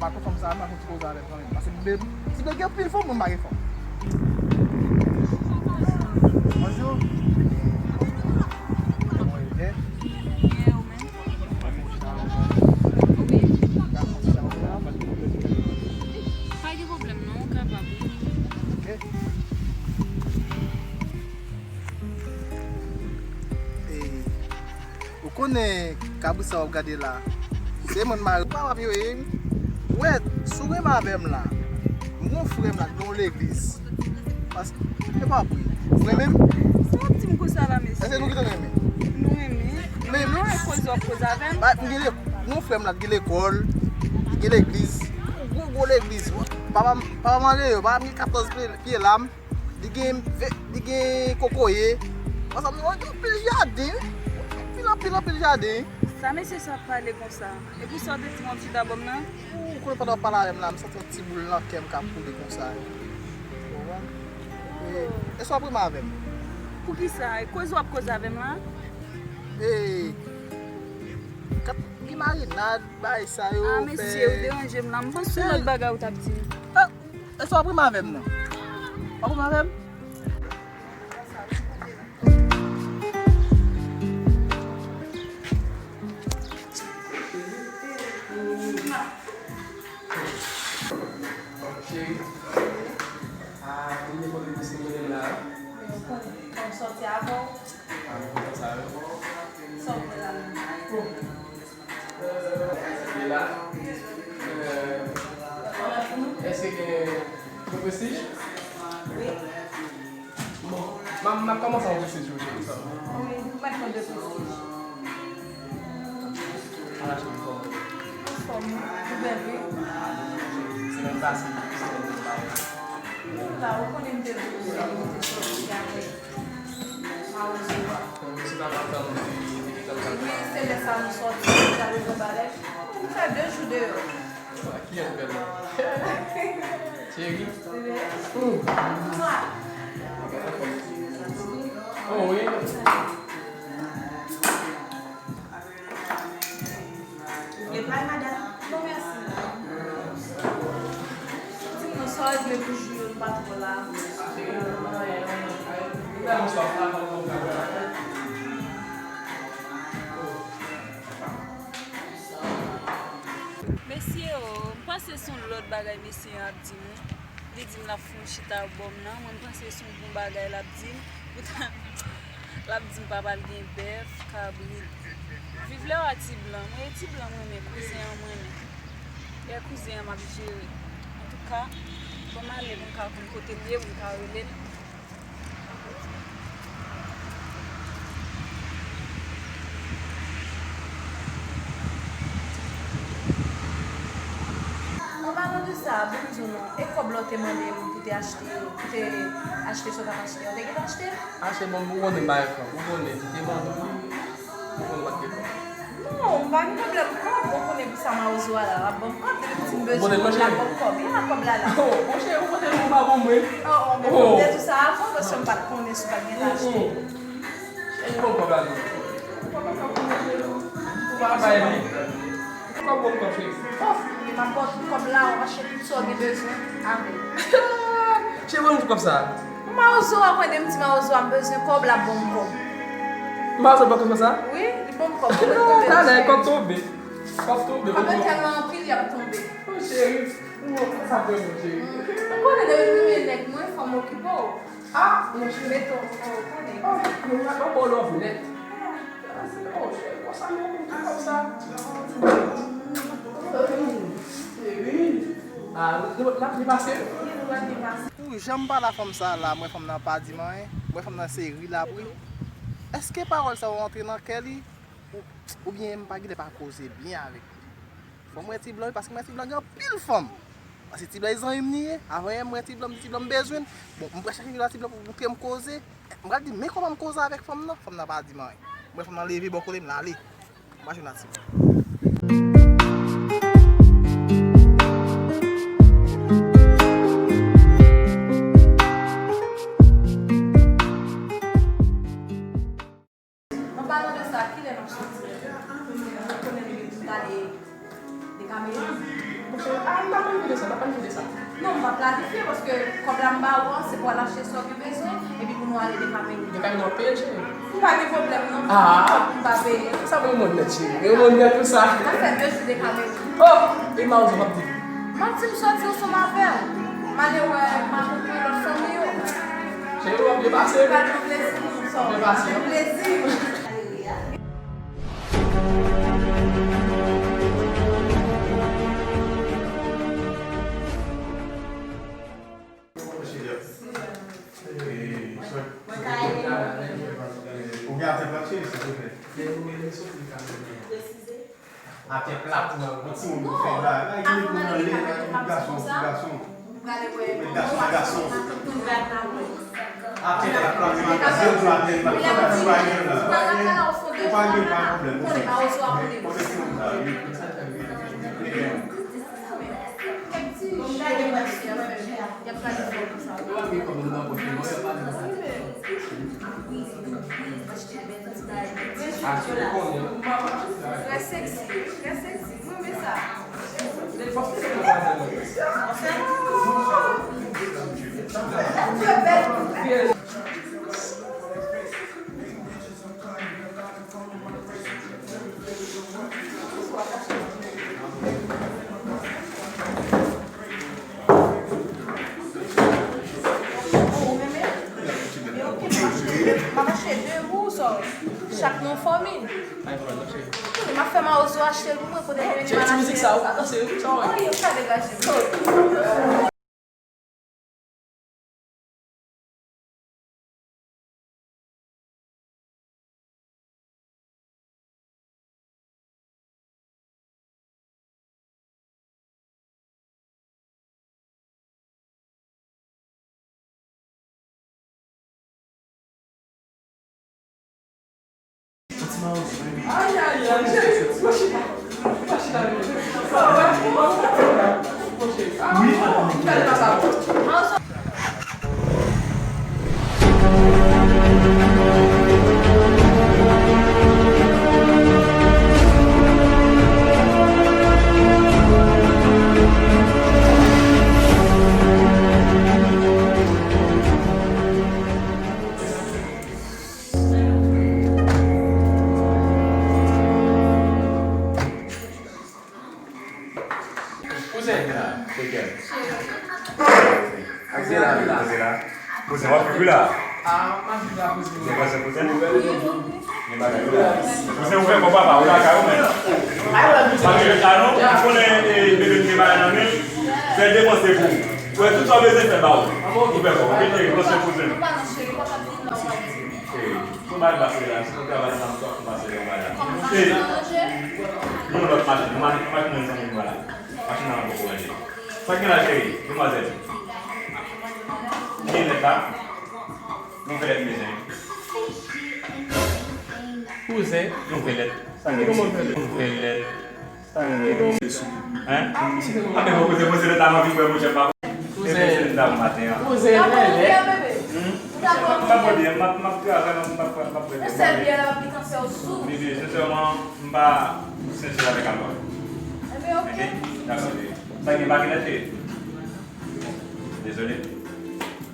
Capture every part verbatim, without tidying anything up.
Pa konn fanm sa, m pa konn ti koze avè l kanmenm. Paske m, si te gen pil fanm, mwen m pa gen fanm. Bonjou. Kòman w ye? Byen, ou menm? Pa gen pwoblèm non, ou kapab wi. Ok. Ou konnen kabrit sa w ap gade la, se mwen m mare pa w ap yo ye wi. Ou wè, si w renmen avè m la, m gon frè m la ki gen yon legliz. Paske, e pa pri. Ou renmen m? Sa w ap di m konsa la, mesye? Èske nou gentan renmen? Nou renmen. Men nou renmen koze w ap koze avè m. M gen le, m gon frè m la ki gen lekòl, ki gen legliz, gwo gwo legliz. Papa m, papa m ale yo, papa m gen katòz pye, pye lam. Li gen ve-, li gen kokoye. Ansanm nou gen anpil jaden. Anpil, anpil, anpil jaden. Sa mesye sa ap pale konsa? E pou sa w te di m w ap chita bò m nan? Ou konnen pandan w ap pale avè m la, m santi yon ti boul nan kè m k ap koule konsa. Ou konprann? E, e sa w ap renmen avè m? Poukisa? E koze w ap koze avè m la? E, kat, gen marinad, bagay sa yo. A, mesye, ou deranje m la. M panse se yon lòt bagay ou t ap di m. E sa w ap renmen avè m nan? W ap renmen avè m? Cheri, a, ou gen kote pou se mwen la? Ou konn, konn sòti avè w? A, mwen konn sa, wi. Sa w fè la menm? E la, euh, èske gen pwofesi? Wi. Bon, m ap, m ap kòmanse an pwofesi jodi. Wi, ou mèt pran de pwofesi. Ala cheri, kòman w ye? Anfòm, ou bèl, wi. Semèn pase, semèn pase. Ou la, ou konnen m te di w, ou te sòti avèk Mawozo a. Bon, se pa kontan, li te gentan pral. Wi, se lè sa nou sòti, nou t al ouvè balèt. Nou fè de jou deyò. Kiyès bèl la? Cheri. Wi. Mwa. Oh, wi. Ou vle pale, madanm? Non, mèsi. Di m non, sa w regle pou jou yo, nou pa twò la. Mesye o, m panse se yon lòt bagay mesye an ap di m wi. Li di m l ap fè yon chita bò m nan. Mwen, m panse se yon bon bagay l ap di m. Poutan, l ap di m papa l gen bèf, kabrit. Viv lè w a ti blan. Mwen, e ti blan mwen renmen, kouzen an mwen renmen. E kouzen an m ap jere. Antouka, ban m ale pou m ka konn kote l ye, pou m ka rele l. An palan de sa, ban m di w non, e kòb la w te mande m pou te achte, pou te achte sa w t ap achte an, w te gentan achte l? Achte, bon, ou konnen m pa gen kòb, ou konnen, si te mande w, ou konnen m pa t gen kòb. Non, m pa gen pwoblèm kòb, ou konnen pou sa Mawozo a la, w ap ban m kòb, depi m di m bezwen kòb, m ap ban m kòb. Ya, kòb la la. Oh, monchè, ou konnen ou pa ban mwen. Oh, oh, men fò m te di w sa avan, paske m pa t konnen si w pa t gentan achte. Cheri, ban m kòb la non. Ou pa bay li. Kòb, ban m kòb, cheri. Oh, m ap ba w tout kòb la, w achte tout sa w gen bezwen avè l. Cheri, ban m tout kòb sa. Mawozo a, konnen m di Mawozo a m bezwen kòb, l ap ban m kòb. Mawozo ban kòb sa? Wi, li ban m kòb. Talè, kòb tonbe. Kòb tonbe. Kòb yo tèlman anpil, y ap tonbe. Oh, cheri, ou sa vrèman, cheri. Ou konnen depi m renmen nèg mwen, fò m okipe w. Ah, monchè. Mete w, fò w konnen. Oh, mwen pa ba w love nèt. Ah, se, oh, cheri, konsa nou konn tout kòb sa. Cheri. Ah, nou, nou, n ap byen pase. Wi, nou pral byen pase. Pou jan m pale a fanm sa a la, m wè fanm nan pa di m anyen. M wè fanm nan se ri l ap ri. Èske pawòl sa yo rantre nan kè li? Ou, oubyen m pa genlè pa koze byen avèk li? Fò m wè ti blan wi, paske m wè ti blan gen anpil fanm. Paske ti blan e zanmi m li ye. Avan yè m wè ti blan, m di ti blan m bezwen l. Bon, m pral chache ti blan pou montre m koze. M pral di men kòman m koze avèk fanm nan. Fanm nan pa di m anyen. M wè fanm nan leve bò kote m, l ale. M pa jwenn ak ti blan. An palan de sa, kilè n ap soti? Ou konnen nou gen pou n t ale de Kamewoun. Bon, Ah, m pa planifiye sa, m pa planifiye sa. Non, m pa planifye paske kòb la m ba ou an, se pou al achte sa w gen bezwen, epi pou nou ale de Kamewoun. De Kamewoun w ap peye l, cheri? M pa gen pwoblèm, non. Ah. Fòk m pa peye. Sa bon moun nèt, cheri. Bon moun nèt pou sa. N ap fè de jou de Kamewoun. Oh! E mawozo w ap di? M ap di m sòti ansanm avè w. M ale wè madanm mwen, lòt fanmi yo. Cheri, w ap byen pase. Sa fè plezi, non, sa. W ap byen pase. Sa fè plezi. Ou gen atè plat, cheri, silvouplè? Atè plat, yon timoun ki fè bagay, ki met moun anlè, gason, gason. Met gason, gason. Atè plat, atè plat, atè plat. Ou pa gen, pa gen pwoblèm, ou fè. Kote timoun sa, wi. Trè sexy, trè sexy. Mwen renmen sa. Ou renmen? Men oke, m ap achte, m ap achte de pou ou, sa, chak nan fanmi. M ap fè mawozo achte l pou mwen, kote l vini, m al achte l. Ti mizik sa, ou ka danse, wi, sa, wi. Wi, ou ka degaje. Ay, ay, ay, cheri, mwen chita. Mwen chita. Sa wè? Mwen chita. Wi. Gade pa sa. Kouzen. Kouzen, w ap viv kote la? Kouzen, w ap viv la? Kouzen, kouzen? Gen bagay wi. Kouzen, ou fè kò papa, ou lakay ou menm. Pa gen lòt la non, ou konnen, eh, bebe m gen bagay nan men l, fè depanse pou ou. Ou wè tout sa w bezwen fè ba ou. Ou fè kò, ou mete kòse kouzen. Eh, son bagay pase la, se pou travay sa, m sot pase yon bagay la. Eh, yon lòt machin, yon machin, yon machin nan zanmi m, vwala. Machin nan poko ranje. Sa k gen la, cheri, demwazèl? Gen lèt la? Yon vè lèt m bezwen. Kouzen. Yon vè lèt. Sa gen? Yon vè lèt. Hein? A, men bon, kouzen, mwen se lè ta m anvi kwè, monchè, pa. Kouzen. Kouzen, lè. Hmm? M pa bwè byè, m ap, m ap travay, m ap, m ap, m ap rete. Yon sèl byè la, m ap gen kansè sou. Bebe, sensèman, m pa sensè avèk alkòl. Enben, oke. Enben, dakò, bebe. Sa gen pa gen lèt, cheri? Dezole.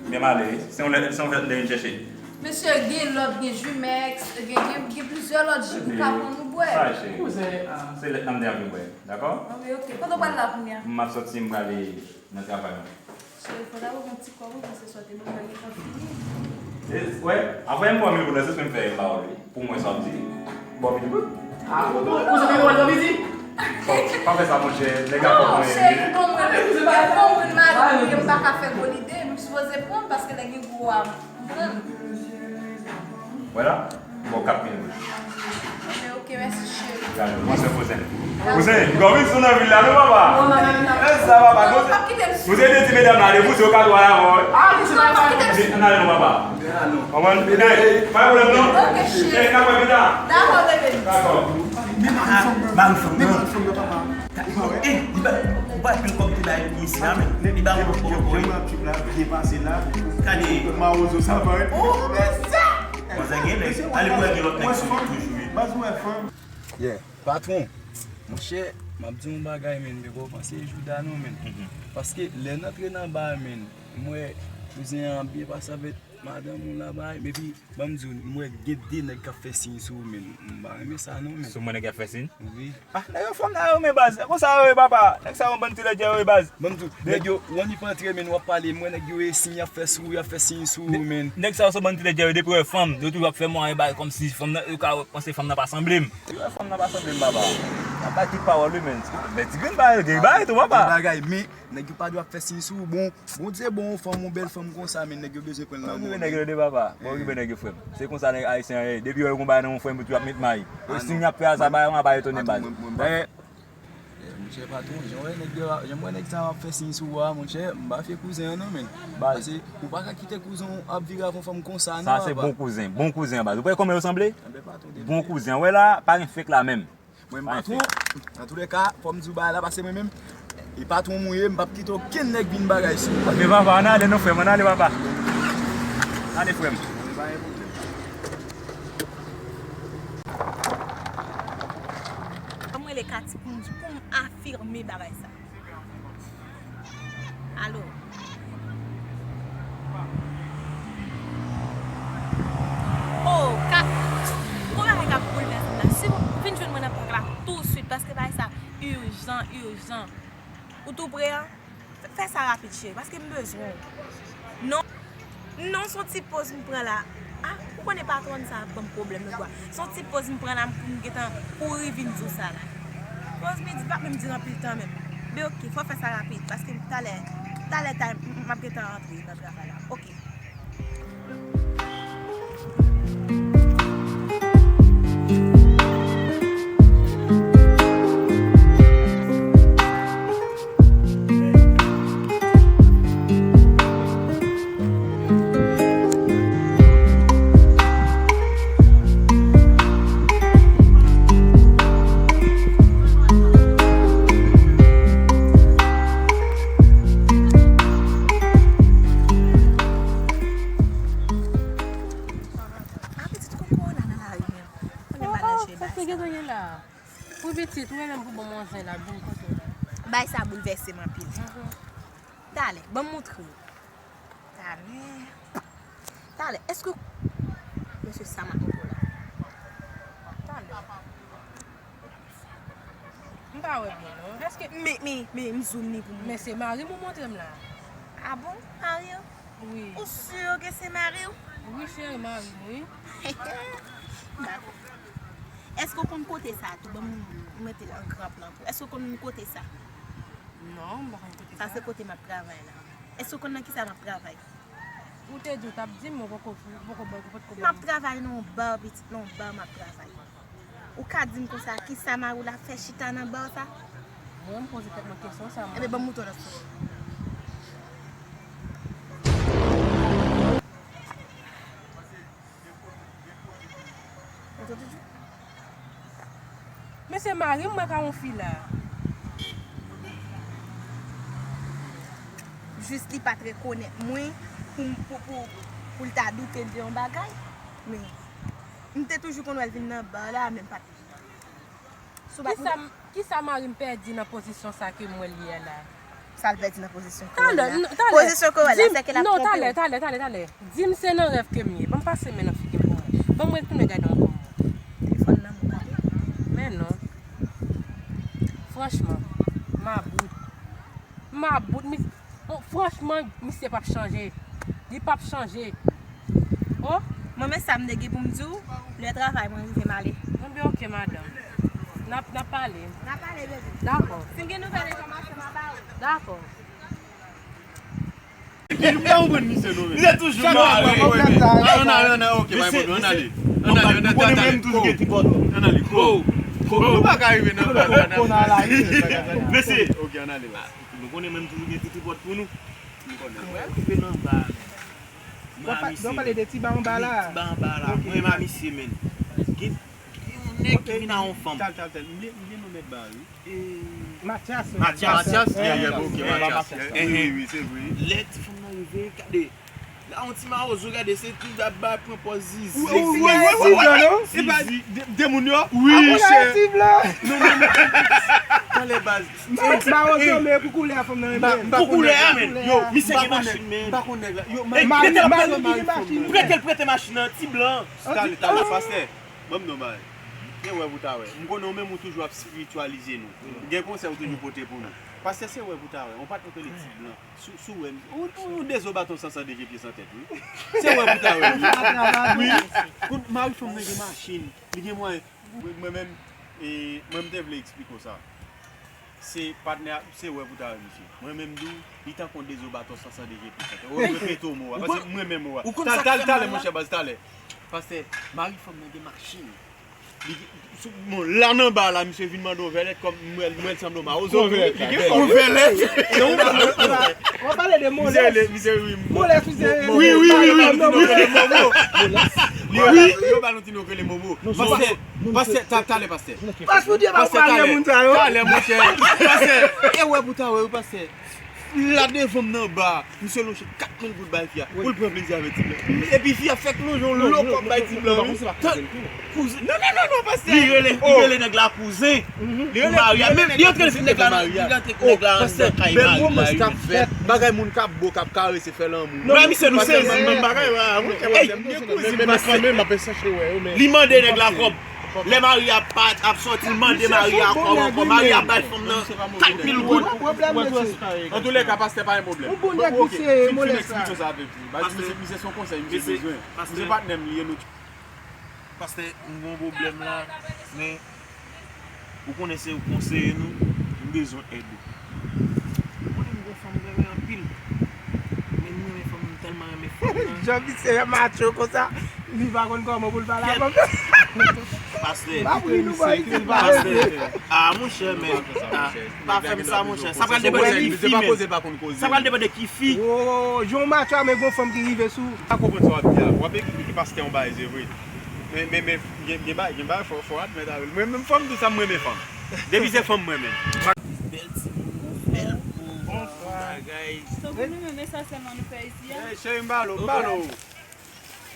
Men m ale, wi. Se yon lè, se yon lè m te vin chèche. Mesye, gen lòt, gen Jumex, gen, gen, gen plizyè lòt ji ou ka pran nou bwè. Sa, cheri. Kouzen, ah. Se lèt nan m te anvi bwè, dakò? Anben, oke. Kote w pral la kounye a? M ap sòti, m prale nan travay mwen. Cheri, fò dabò gon ti kòb, ou panse sòti nou pa gentan fini. E, wè, anvoye m bò mil goud la, se sou m fè m ba w li. Pou mwen sa w di. Bò mil goud. Ah, ou, ou, ou se te wè nan midi? Bon, pa fè sa, monchè. Nèg la kòb mwen. Non, cheri, bon, mwen, mwen, bon, mwen, mari, m pa ka fè gwo lide. M sipoze pran, paske lè gen gwo a, m pran. Wè la? Bon, kat mil goud. Anben, oke, mèsi, cheri. Gade, mwen se kouzen. Kouzen, Gòmik sou nan vil la, non, papa? Èske sa, papa? Kouzen te di medam la, de pou se yo ka dwa la, mwen. Ah, kouzen pa ka. Ann ale, non, papa. Konprann? Pa gen pwoblèm, non. Oke, cheri. Dakò, bebe. Dakò. Men mari fanm nan, men mari fanm nan, papa. Eh, li ba, ou pa pil kòb te bay pou misye a, men li ba yon lòt kòb ankò, wi. Byen pase la. Gade. Mawozo sa va. Oh, mesye. Konsa gen nèg. Ale pou wè gen lòt nèg sou li toujou, wi. Baz, ou wè fanm. Yeah. Patwon, monchè, M ap di w yon bagay, men, m peko panse jouda non, men. Paske lè n antre nan ba a, men, m wè kouzen an ap byen pase avèk madanm ou la, bay, epi, ban m di w, m wè gen de nèg k ap fè siy sou ou, men, m pa renmen sa non, men. Sou mwen nèg ap fè siy? Wi. Ah, nèg yo fanm nan yo, men baz. Konsa yo ye, papa. Nèg sa yo bann ti lèdjè yo ye, baz. Ban m di w, nèg yo, w annik antre, men, w ap pale, m wè nèg yo ye siy, y ap fè sou ou, y ap fè siy sou ou, men. Nèg sa yo se bann ti lèdjè yo, depi yo wè fanm, yo toujou ap fè mwen bagay kòmsi fanm nan, yo ka panse fanm nan pa sanble m. Yo wè fanm nan pa sanble m, papa. Y ap bay tout pawòl, wi, men. Men ti grenn bagay, gen bagay tou, papa. Gen bagay, men nèg yo pa dwe ap fè siy sou ou, bon. Bondye ba w yon fanm, yon bèl fanm konsa, men nèg yo bezwen pran l nan men w. Nèg yo de papa. Bon, okipe nèg yo, frè m. Se konsa nèg ayisyen an ye. Depi yo wè yon bagay nan yon frè m, yo tou ap met may. Yo siy y ap fè a, sa bagay an pa etone m, baz. Monchè patwon, jan w wè nèg yo, jan m wè nèg sa yo ap fè siy sou ou a, monchè, m pa fye kouzen an non, men. Paske ou pa ka kite kouzen w ap vire avè yon fanm konsa non, papa. Sa se bon kouzen, bon kouzen an, baz. Ou pa wè kòman yo sanble? Bon kouzen. Wè la, pa gen fake la menm. Mwen, m pa twò. Antoulèka, fò m di w bagay la, paske mwen menm, e patwon m ou ye, m p ap kite okenn nèg vin bagay sou ou. Men papa, ann ale non, frè m, ann ale, papa. Ale, frè m. Ban m rele Katy pou m, pou m afime bagay sa. Alo. Oh, ka, gwo bagay k ap boulvèse m la. Si w vin jwenn mwen nan pak la tou swit, paske bagay sa ijan, ijan. Ou tou pre an? Fè, fè sa rapid, cheri, paske m bezwen w. Non. Non, se yon ti poz m pran la. Ah, ou konnen patwòn sa ap ban m pwoblèm nan bwa. Se yon ti poz m pran la pou m gentan kouri vin di w sa la. Poz m di, pa menm di anpil tan menm. Men oke, fò fè sa rapid, paske talè, talè, talè, m, m ap gentan rantre nan travay la. Oke. Ah, pitit koko la nan lari menm. Konnen bagay jwe sa. Wi, pitit, ou menm pou bon manzè la, vin kote w la. Bagay sa boulvèse m anpil. Talè, ban m montre w. Talè. Talè, èske mesye sa m ap montre w la? Talè. M pa wè byen non. Èske men, men, men, m zoom li pou mwen. Men se mari m ou montre m la. Ah bon? Mari w? Wi. Ou si ke se mari w? Wi, cheri, mari m, wi. Dakò. Èske w konn kote sa tou? Ban m mete l an gran plan pou ou. Èske w konn kote sa? Non, m pa konn kote sa. Sa se kote m ap travay la. Èske w konn nan kisa m ap travay? Ou te di w t ap di m, ou poko, ou poko ban, ou potko ban m. M ap travay nan yon bar, pitit, nan yon bar m ap travay. Ou ka di m konsa, kisa mari w la fè chita nan bar sa? Mwen, m poze tèt mwen kesyon sa, mwen. Enben, ban m montre w lòt kote. Ou tande toujou? Men se mari m mwen ka yon fi la. Jis li pa t rekonèt mwen pou, pou, pou, pou l ta doute de yon bagay. Men, m te toujou konn wè l vin nan bar la, men m pa t. Kisa m, kisa mari m pèdi nan pozisyon sa ke m wè l ye a la? Sa l pèdi nan pozisyon ke w wè l la? Talè, n-, talè. Pozisyon ke w wè l la, se ke l ap twonpe w. Non, talè, talè, talè, talè. Di m se nan rèv ke m ye. Ban m pase men nan figi m pou mwen. Ban m retounen gade yon kòm mwen. Telefòn nan mwen gade. Men non. Franchman, m about. M about, mi-, bon, franchman, misye p ap chanje. Li p ap chanje. Oh. Mwen, men sa m te gen pou m di w, lè travay mwen rive, m ale. Enben, oke, madanm. N ap, n ap pale. N ap pale, bebe. Dakò. Si m gen nouvèl enfòmasyon, m a ba ou. Dakò. Li pa konprann misye non, men. Li toujou mare. Ann ale, ann ale, oke, pa gen pwoblèm, ann ale. Ann ale, ann ale, ann ale. Ann ale, ko. Ko, nou pa ka rive nan bagay la. Mesye. Oke, ann ale. Nou konnen menm toujou gen ti tripòt pou nou. Nou konnen. Mwen rive nan ba. Mwen a misye. Donk pale de ti ba anba la. Ti ba anba la. Mwen a misye, men. Gen, gen yon nèg ki vin a yon fanm. Tal, tal, tal. M gen, m gen non mèt ba, wi. Matyas. Matyas. Matyas, yeah, yeah, ok, Matyas. Wi, wi, se vre. Lè ti fanm nan rive, gade. La, yon ti mawozo, gade, se tou ap bay pran pòz zizi. Wi, wi, wi, wi, wi, non? Zizi. De, de moun yo? Wi, chè. Non, non, non. Talè baz. Mawo zonbe pou koulè a fanm nan renmen. Pou koulè a, men. Yo, misye gen machin, men. M pa konn nèg la. Yo, mari, mari ki gen machin. Prete l prete machin nan, ti blan. Talè, talè, pastè. Ban m non bagay. Se wè pou ta wè. M konnen ou menm ou toujou ap espirityalize nou. Gen konsèy ou toujou pote pou nou. Pastè, se wè pou ta wè. On patnè k rele ti blan. Si w wè m, ou, ou dezo baton san san deje pye san tèt, wi. Se wè pou ta wè, wi. Wi. Kout mari fanm nan gen machin. Li gen mwayen. Mwen, mwen menm, e, mwen m te vle eksplike w sa. Se patnè a, se wè pou ta wè misye. Mwen menm di w, li tankou yon dezo baton san san deje pye san tèt. Ou repete w mo a, paske mwen menm mo a. Talè, talè, monchè baz, talè. Pastè, mari fanm nan gen machin. Li gen, sou, bon, la nan ba la, misye vin mande yon vèlèt kòm m wè l, m wè l sanble yon mawozo. Yon vèlèt. Yon vèlèt. W ap pale de molès. Misye, misye, wi. Molès, misye. Wi, wi, wi, wi. Yo ba nou ti non k rele Momo. Pastè, pastè, ta-, talè, pastè. Pas pou Dye pa pale moun sa yo. Talè, monchè. Pastè, e wè pou ta wè, wi, pastè. La devan m nan ba, misye lonje kat mil goud bay fi a. Pou l pran plezi avèk ti blan. Epi fi a fèk lonje yon lo kòb bay ti blan, wi. Kouzen. Non, non, non, non, pastè. Li rele, li rele nèg la kouzen. Li rele mari a. Menm li antre nèg la, li antre nèg la anndan kay mari la, wi, fèt. Bagay moun k ap bo, k ap karese, fè lanmou. Non, misye nou sezi. Menm bagay, wi. Ey, gen kouzin, pastè. Li mande nèg la kòb. Lè mari a pa ap sòti, l mande mari a kòb ankò. Mari a bay fanm nan kat mil goud. Antoulèka, pastè pa gen pwoblèm. Bon, ok, fin, fin eksplike sa avèk li. Baz, misye, misye se yon konsèy misye bezwen. Misye patnè m li ye, nou. Pastè, m gen yon pwoblèm la, men ou konnen se ou konseye nou, m bezwen èd ou. Ou konnen m gon fanm m renmen anpil. Men m renmen fanm, m tèlman renmen fanm nan. Jan misye macho konsa, li pa konn kòman pou l pale avè m. Pastè. M ap ri nou bò isit, pastè. Ah, monchè, men, ah, pa fè m sa, monchè. Sa pral depann de ki fi, men. Sa pral depann de ki fi. Oh, jan w macho a, men gon fanm ki rive sou. M pa konprann sa w ap di a. W ap eksplike pastè yon bagay, se vre. Men, men, men, gen, gen bagay, gen bagay, fò, fò admèt avè l. Mwen menm, fò m di sa, m renmen fanm. Depi se fanm, mwen menm. Bèl timoun, bèl po, bon bagay. Tankou nou menm, e sa sèlman nou fè isi a. Eh, cheri, m pale w, m pale w.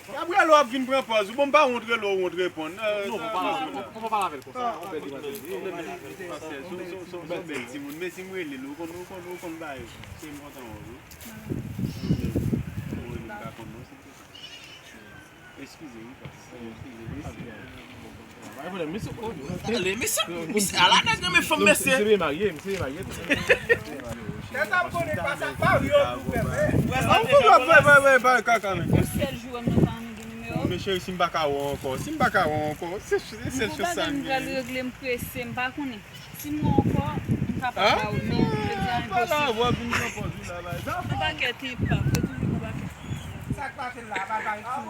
Y ap rele w, w ap vin pran pòz ou. Bon, m pa wont rele w, w wont reponn. Non, fò pa, fò, fò pa pale avè l konsa. Fò pèdi matèl. Pastè, se yon, se yon, se yon bèl timoun. Men si m rele l, ou konn, ou konn, ou konn bagay. Se m kontan wè w, wi. Ou rele m pa konn non, se konsa. Eskize, wi, pastè. Eskize, mesye. Tande, mesye, mesye, ala nèg renmen fanm, mesye. Misye vye marye, misye vye marye. Tèt ap konnen pa sa, pa vye pou fè. Yon sèl jou wè m nan pa annik gen nimewo. Men cheri, si m pa ka wè w ankò, si m pa ka wè w ankò, se, se sèl chans sa m gen. Gon bagay m pral regle, m prese, m pa konnen. Si m wè w ankò, m kapab ba ou, men jodi a enposib. Yon pakèt enpak, yo toujou gon pakèt. Sa k pase la, pa bay sou.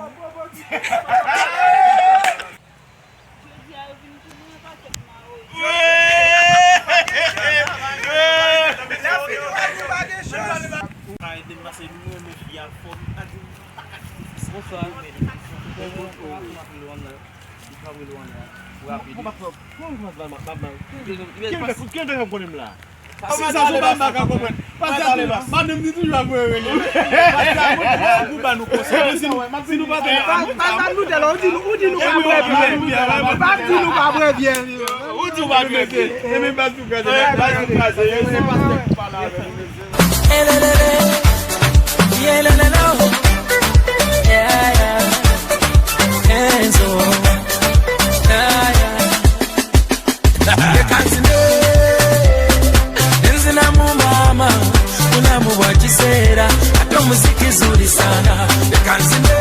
Jodi a, yo vin tounen yon pakèt mawozo. Pa ede m pase nou renmen fi a fò, m pa di m pa ka kite fi sa. Bonswa. Bonswa. Kòman w ap rele w an la? Li pa rele w an la. Rapid. Bon, bon, bon, bon, bon, bon. Kenbe, kenbe, kenbe, konnen m la. Sa se sa, se pa m pa ka konprann. Pastè, madanm ni toujou ap rele. Pastè, mwen, mwen, pou ba nou konsèy. Men si nou, si nou pa tande, pa, pa, pa nou tèlè, ou di nou, ou di nou pa bwè byen. Pa di nou pa bwè byen. Ou di ou pa bwè byen. E men baz nou kraze, baz nou kraze. Se pastè ki pale avè nou. Elelele, yelelelo. Yeah, yeah. Enzo. Yeah, yeah. Dekansi ne, nenzina mu mama, unamu wa kisera, ate umuziki zuri sana. Dekansi ne.